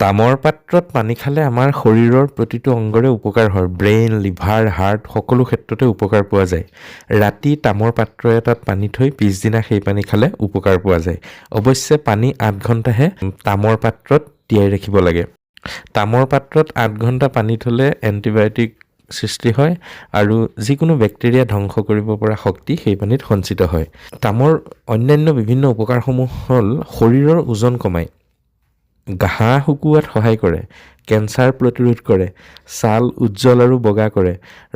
তামৰ পাত্ৰত পানী খালে আমাৰ শৰীৰৰ প্ৰতিটো অংগৰে উপকাৰ হয়। ব্ৰেইন, লিভাৰ, হাৰ্ট সকলো ক্ষেত্ৰতে উপকাৰ পোৱা যায়। ৰাতি তামৰ পাত্ৰ এটাত পানী থৈ পিছদিনা সেই পানী খালে উপকাৰ পোৱা যায়। অৱশ্যে পানী 8 ঘণ্টাহে তামৰ পাত্ৰত তিয়াই ৰাখিব লাগে। তামৰ পাত্ৰত 8 ঘণ্টা পানী থ'লে এণ্টিবায়'টিক সৃষ্টি হয় আৰু যিকোনো বেক্টেৰিয়া ধ্বংস কৰিব পৰা শক্তি সেই পানীত সঞ্চিত হয়। তামৰ অন্যান্য বিভিন্ন উপকাৰসমূহ হ'ল শৰীৰৰ ওজন কমায়, ঘাঁ শুকুওৱাত সহায় কৰে, কেঞ্চাৰ প্ৰতিৰোধ কৰে, ছাল উজ্জ্বল আৰু বগা কৰে,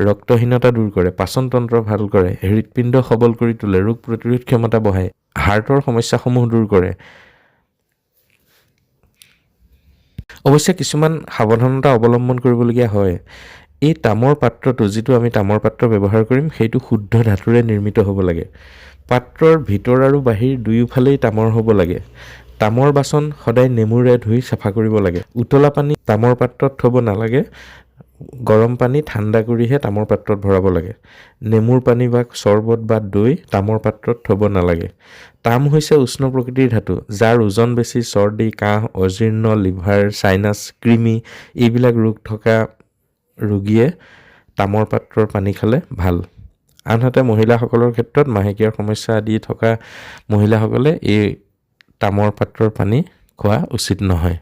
ৰক্তহীনতা দূৰ কৰে, পাচনতন্ত্ৰ ভাল কৰে, হৃদপিণ্ড সবল কৰি তোলে, ৰোগ প্ৰতিৰোধ ক্ষমতা বঢ়ায়, হাৰ্টৰ সমস্যাসমূহ দূৰ কৰে। অৱশ্যে কিছুমান সাৱধানতা অৱলম্বন কৰিবলগীয়া হয়। এই তামৰ পাত্ৰটো, যিটো আমি তামৰ পাত্ৰ ব্যৱহাৰ কৰিম, সেইটো শুদ্ধ ধাতুৰে নিৰ্মিত হ'ব লাগে। পাত্ৰৰ ভিতৰ আৰু বাহিৰ দুয়োফালেই তামৰ হ'ব লাগে। তামৰ বাচন সদায় নেমুৰে ধুই চাফা কৰিব লাগে। উতলা পানী তামৰ পাত্ৰত থ'ব নালাগে। গৰম পানী ঠাণ্ডা কৰিহে তামৰ পাত্ৰত ভৰাব লাগে। নেমুৰ পানী বা চৰবত বা দৈ তামৰ পাত্ৰত থ'ব নালাগে। তাম হৈছে উষ্ণ প্ৰকৃতিৰ ধাতু, যাৰ ওজন বেছি। চৰ্দি, কাহ, অজীৰ্ণ, লিভাৰ, চাইনাছ, কৃমি এইবিলাক ৰোগ থকা ৰোগীয়ে তামৰ পাত্ৰৰ পানী খালে ভাল। আনহাতে মহিলাসকলৰ ক্ষেত্ৰত মাহেকীয়াৰ সমস্যা আদি থকা মহিলাসকলে এই তামৰ পাত্ৰৰ পানী খোৱা উচিত নহয়।